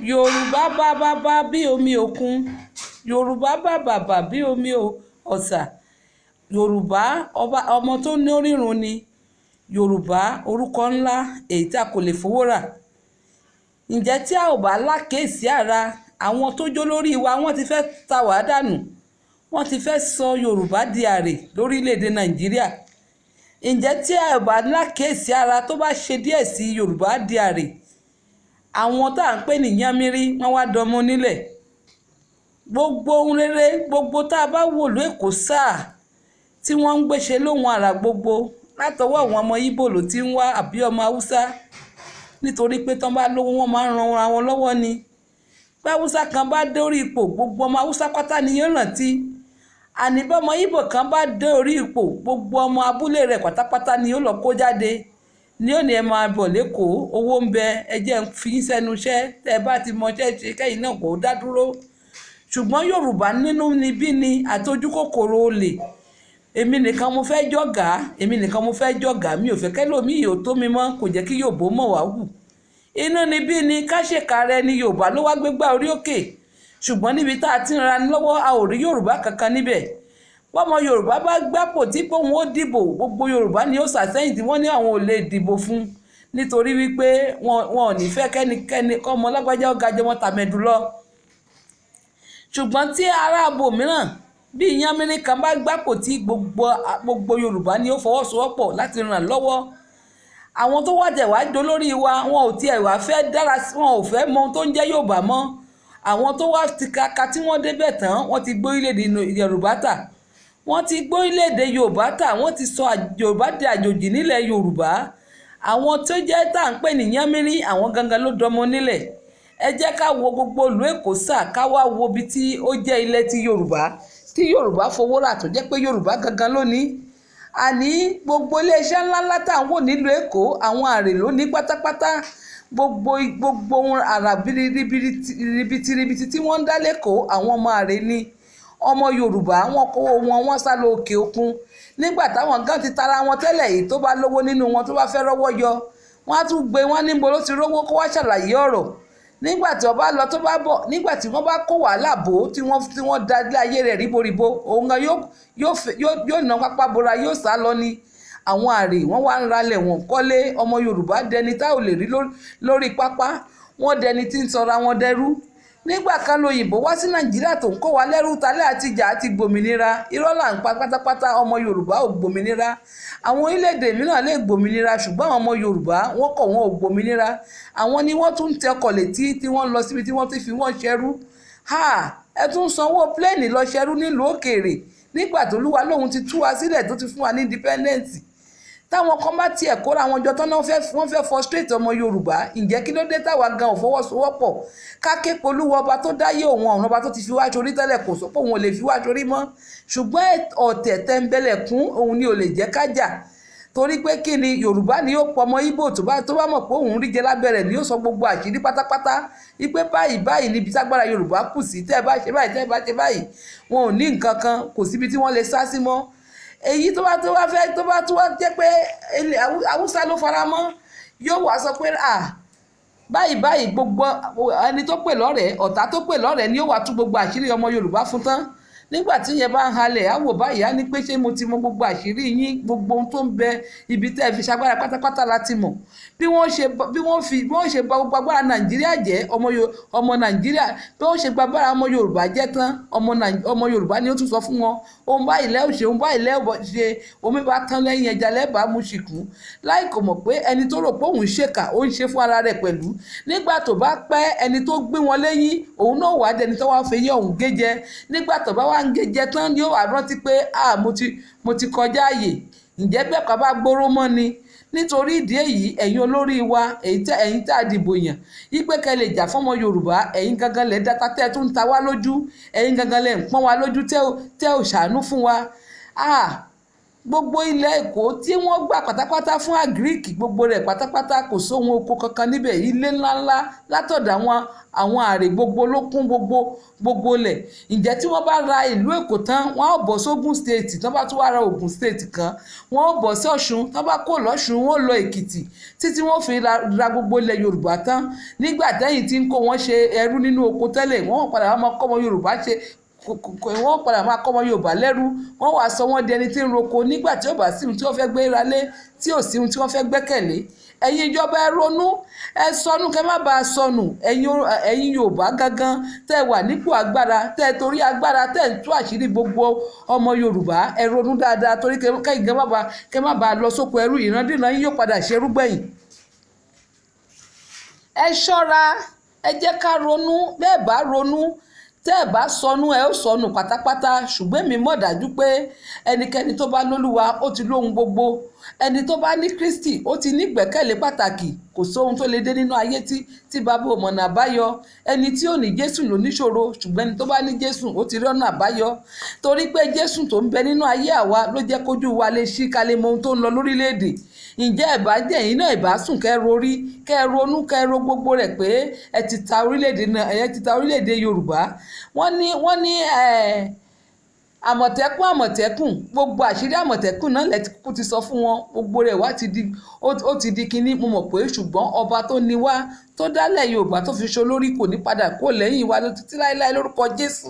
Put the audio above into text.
Yorùbá bá bàbá bí omi òkun, Yorùbá bá bàbá bí omi ọ̀sà. Yorùbá ọba ọmọ tó ní orírun ni. Yorùbá orúkọ ńlá èyí tí a kò lè fowó rà. Ǹjẹ́ tí a ò bá lákèsí ara, àwọn tó jó lórí wa, wọ́n ti fẹ́ ta wá dànù, wọ́n ti fẹ́ sọ Yorùbá di àrè lórílẹ̀‐èdè Nàìjíríà. Ǹjẹ́ tí a ò bá lákèsí ara, tó bá ṣe díẹ̀ sí, Yorùbá di àrè. Àwọn tá à ń pè ní yánmírí, wọ́n wá dọmọ nílẹ̀. Gbogbo ohun rere gbogbo tá a bá wò lẹ́kọ̀ọ́ sáà tí wọ́n ń gbéṣe lóhun àrà gbogbo látọwọ́ àwọn ọmọ Ìgbò ló ti ń wá, àbí ọmọ Haúsá, nítorí pé tán bá lówó, wọ́n máa ń ran ara wọn lọ́wọ́ ni. Bí Haúsá kan bá dórí ipò, gbogbo ọmọ Haúsá pátá ni yóò rántí. Àní bọ́mọ Ìgbò kan bá dórí ipò, gbogbo ọmọ abúlé rẹ̀ pátápátá ni yóò lọ kó jáde ní òní: "Ẹ máa bọ̀ lẹ́kọ̀ọ́, owó ń bẹ, ẹ jẹ́ ń fi yín sẹ́nu iṣẹ́. Tẹ́ ẹ bá ti mọṣẹ́ ṣe, kẹ́yìn náà kò dá dúró." Ṣùgbọ́n Yorùbá nínú níbí ni àti ojú kòkòrò olè. Èmi nìkan mo fẹ́ jọ̀gá, èmi nìkan mo fẹ́ jọ̀gá, mi ò fẹ́ kẹ́lòmíì ò tó mi mọ́. Kò jẹ́ kí Yorùbá mọ̀ wá hù. Inú níbí ni káṣèkà rẹ ni Yorùbá ló wá gbégbá orí òkè, ṣùgbọ́n níbi tá a ti ń ra lọ́wọ́, a ò rí Yorùbá kankan níbẹ̀. Bọ́mọ Yorùbá bá gbápò tí pòun ó dìbò, gbogbo Yorùbá ni ó sàsẹ́yìn tí wọ́n ní àwọn ò lè dìbò fún, nítorí wípé wọn ò ní fẹ́ kẹ́nikẹ́ni kọ́mọ lágbájá ó ga jọmọ tàmẹ̀dù lọ. Ṣùgbọ́n tí aráàbò mìíràn bíi yánmírín kan bá gbápò tí, gbogbo Yorùbá ni ó fọwọ́sowọ́pọ̀ láti ràn lọ́wọ́. Àwọn tó wá jẹ̀ wá dolórí wa, wọn ò tiẹ̀ wá fẹ́ dára, wọn ò fẹ́ mọ ohun tó ń jẹ́ Yorùbá mọ́. Àwọn tó wá ti kaka tí wọ́n débẹ̀ tán, wọ́n ti gbórílẹ̀-èdè Yorùbá tà, wọ́n ti gbórílẹ̀-èdè Yorùbá tà, wọ́n ti sọ Yorùbá di àjòjì nílẹ̀ Yorùbá. Àwọn tó jẹ́ tá à ń pè ní yánmírín, àwọn gangan ló dọmọ nílẹ̀. Ẹ jẹ́ ká wo gbogbo ìlú Èkó sà, ká wá wo ibi tí ó jẹ́ ilẹ̀ ti Yorùbá tí Yorùbá fowó rà, tó jẹ́ pé Yorùbá gangan ló ní. Àní gbogbo iléeṣẹ́ ńláńlá tá à ń wò nílùú Èkó, àwọn àrè ló ní pátápátá. Gbogbo ohun àrà ribiribiti tí wọ́n ń dá lẹ́kọ̀ọ́, àwọn ọmọ àrè ni. Ọmọ Yorùbá, wọn kówó wọn, wọ́n sá lọ òkè òkun. Nígbà táwọn gan ti tara wọn tẹ́lẹ̀, èyí tó bá lówó nínú wọn tó bá fẹ́ rọ́wọ́ yọ, wọ́n á tún gbé wọn níbo ló ti rówó, kó wá ṣàlàyé ọ̀rọ̀. Nígbà tí wọ́n bá lọ, tó bá bọ̀, nígbà tí wọ́n bá kó wàhálà bò ó, tí wọ́n da ilé ayé rẹ̀ ríboríbo, òun gan yóò ná pápá bora, yóò sá lọ ni. Àwọn àrè, wọ́n wá ń ralẹ̀, wọ́n kọ́lé. Ọmọ Yorùbá dẹni tá ò lè rí lórí pápá, wọ́n dẹni tí ń sọra wọn dẹrú. Nígbà kan lóyìnbó wá sí Nàìjíríà tó ń kó wa lẹ́rú talẹ́ àtijọ́ àti gbòmìnira. Irọ́ là ń pa pátápátá. Ọmọ Yorùbá ò gbòmìnira. Àwọn orílẹ̀-èdè mìíràn lè gbòmìnira, ṣùgbọ́n àwọn ọmọ Yorùbá, wọ́n kọ̀, wọ́n ò gbòmìnira. Àwọn ni wọ́n tún ń tẹkọ̀ létí tí wọ́n lọ síbi tí wọ́n ti fi wọ́n ṣẹrú. Ha, ẹ tún sanwó plane lọ ṣẹrú nílùú òkèèrè, nígbà tó lúwa lóhun ti tú wa sílẹ̀, tó ti fún wa ní independence. Táwọn kan bá tiẹ̀ kóra wọn jọ tán náà, wọ́n fẹ́ frustrate ọmọ Yorùbá. Ǹjẹ́ kí ló dé táwa gan ò fọwọ́sowọ́pọ̀ ká ké polúwa ọba tó dáyé òun ọ̀run, ọba tó ti fi wá sórí tẹ́lẹ̀? Kò sọ pé òun ò lè fi wá sórí mọ́, ṣùgbọ́n ọ̀tẹ̀ tẹ́ńbẹ́lẹ̀kún òun ni ò lè jẹ́ ká jà. Torí pé kí ni? Yorùbá ni ó pọ̀ ọmọ Ìgbò tó bá mọ̀ pé òun rí jẹ lábẹ́rẹ̀ ni ó sọ gbogbo àṣírí pátápátá wípé báyìí báyìí níbi tágbára Yorùbá kù sí. Tẹ́ ẹ bá ṣe báyìí, tẹ́ ẹ bá ṣe báyìí, wọn ò ní nǹkan kan, kò síbi tí wọ́n lè sá sí mọ́. Èyí tó bá fẹ́, tó bá tó wá jẹ́ pé Haúsá ló fara mọ́, yóò wá sọ pé à báyìí báyìí. Gbogbo ẹni tó pè lọ́rẹ̀ẹ́, ọ̀tá tó pè lọ́rẹ̀ẹ́ ni ó wàá tú gbogbo àṣírí ọmọ Yorùbá fún tán. Nígbà tí yẹn bá ń halẹ̀, á wò báyìí, á ní pé ṣé mo ti mọ gbogbo àṣírí yín, gbogbo ohun tó ń bẹ ibi tẹ́ ẹ fi ṣagbára pátápátá láti mọ̀ bí wọ́n ṣe bà gbogbo agbára Nàìjíríà jẹ́. Ọmọ Nàìjíríà, bí wọ́n ṣe gba agbára ọmọ Yorùbá jẹ́ tán, ọmọ Yorùbá ni ó tún sọ fún wọn ohun báyìí lẹ́ ò ṣe, ohun báyìí lẹ́ ò ṣe. Omi bá tán lẹ́yìn ẹja, lẹ́bàá mú ṣìkún, láì kò mọ̀ pé ẹni tó rò pé òun ṣèkà, ó ń ṣe fún ara rẹ̀ pẹ̀lú. Nígbà tó bá pẹ́, ẹni tó gbé wọn lẹ́yìn, òun náà wà dẹni tó wá fẹ́ yẹ òun gé jẹ. Nígbà tó bá wá ń gé jẹ tán ni ó wà rántí pé, ah, mo ti kọjá àyè. Ǹjẹ́ bẹ́ẹ̀ kọ́ bá gbóró mọ́ ni? Nítorí ìdí èyí, ẹ̀yin olórí wa, èyí tẹ́ ẹ̀yin tá a dìbò yàn yí pé kẹ́ lè jà fọ́mọ Yorùbá, ẹ̀yin gangan lẹ̀ dáta tẹ́ ẹ tún ń ta wá lójú, ẹ̀yin gangan lẹ̀ ń pọ́n wá lójú, tẹ́ ò ṣàánú fún wa. Ah, Gbogbo ilẹ̀ Èkó tí wọ́n gbà pátápátá fún agric, gbogbo rẹ̀ pátápátá, kò sóhun oko kankan níbẹ̀. Ilé ńláńlá látọ̀dọ̀ àwọn àrè gbogbo ló kún gbogbo ilẹ̀. Ǹjẹ́ tí wọ́n bá ra ìlú Èkó tán, wọ́n á bọ̀ sógùn State. Tí wọ́n bá tún wá ra Ògùn State kan, wọ́n ó bọ̀ sí Ọ̀ṣun. Tí wọ́n bá kó lọ́ṣun, wọ́n ó lọ Èkìtì, títí wọ́n fi ra gbogbo ilẹ̀ Yorùbá tán. Nígbà tẹ́yìn tí ń kó wọn ṣe ẹrú nínú oko tẹ́lẹ̀, wọ́n padà wá máa kọ́ ọmọ Yorùbá ṣe, wọ́n padà máa kọ́ ọmọ Yorùbá lẹ́rú. Wọ́n wàá sọ wọ́n di ẹni tí ń roko nígbà tí ó bá sí ohun tí wọ́n fẹ́ gbé ra lé, tí ò sí ohun tí wọ́n fẹ́ gbẹ́kẹ̀lé. Ẹ̀yin ìjọba, ẹ ronú, ẹ sọnù, kẹ́ má bàa sọnù. Ẹ̀yin Yorùbá gangan tẹ́ ẹ wà nípò agbára, tẹ́ ẹ torí agbára tẹ́ ẹ ń tú àṣírí gbogbo ọmọ Yorùbá, ẹ ronú dáadáa, torí kẹ́yìn gan kẹ́ má bàa lọ sóko ẹrú. Ìrandíran yín yóò padà ṣerú gbẹ̀yìn. Ẹ ṣọ́ra, ẹ jẹ́ ká ronú. Bẹ́ẹ̀ bá ronú, tẹ́ ẹ bá sọnù, ẹ ó sọnù pátápátá. Ṣùgbọ́n èmi mọ̀ dájú pé ẹnikẹ́ni tó bá lólúwa, ó ti lóhun gbogbo. Ẹni tó bá ní Kristi, ó ti ní ìgbẹ́kẹ̀lé pàtàkì. Kò sóhun tó lè dé nínú ayé tí bàbá ò mọ̀nà àbáyọ. Ẹni tí ò ní Jésù ló níṣòro, ṣùgbọ́n ẹni tó bá ní Jésù, ó ti rí ọ̀nà àbáyọ, torí pé Jésù tó ń bẹ nínú ayé àwa ló jẹ́ kójú wa lè ṣí, ká lè mọ ohun tó ń lọ lórílẹ̀‐èdè. Ǹjẹ́ ẹ̀ bá jẹ́ ẹ̀yin náà, ẹ̀ bá sùn, kẹ́ rorí, kẹ́ ronú, kẹ́ ro gbogbo rẹ̀ pé ẹ ti ta orílẹ̀-èdè náà, ẹ ti ta orílẹ̀-èdè Yorùbá. Wọ́n ní Àmọ̀tẹ́kùn, Àmọ̀tẹ́kùn, gbogbo àṣírí Àmọ̀tẹ́kùn náà lẹ kúkú ti sọ fún wọn. Gbogbo rẹ̀ wá ti di, ó ti di kinní. Mo mọ̀ pé ṣùgbọ́n ọba tó ní wá, tó dálẹ̀ Yorùbá, tó fi ṣolórí, kò ní padà kó lẹ́yìn wa títí láéláé lórúkọ Jésù.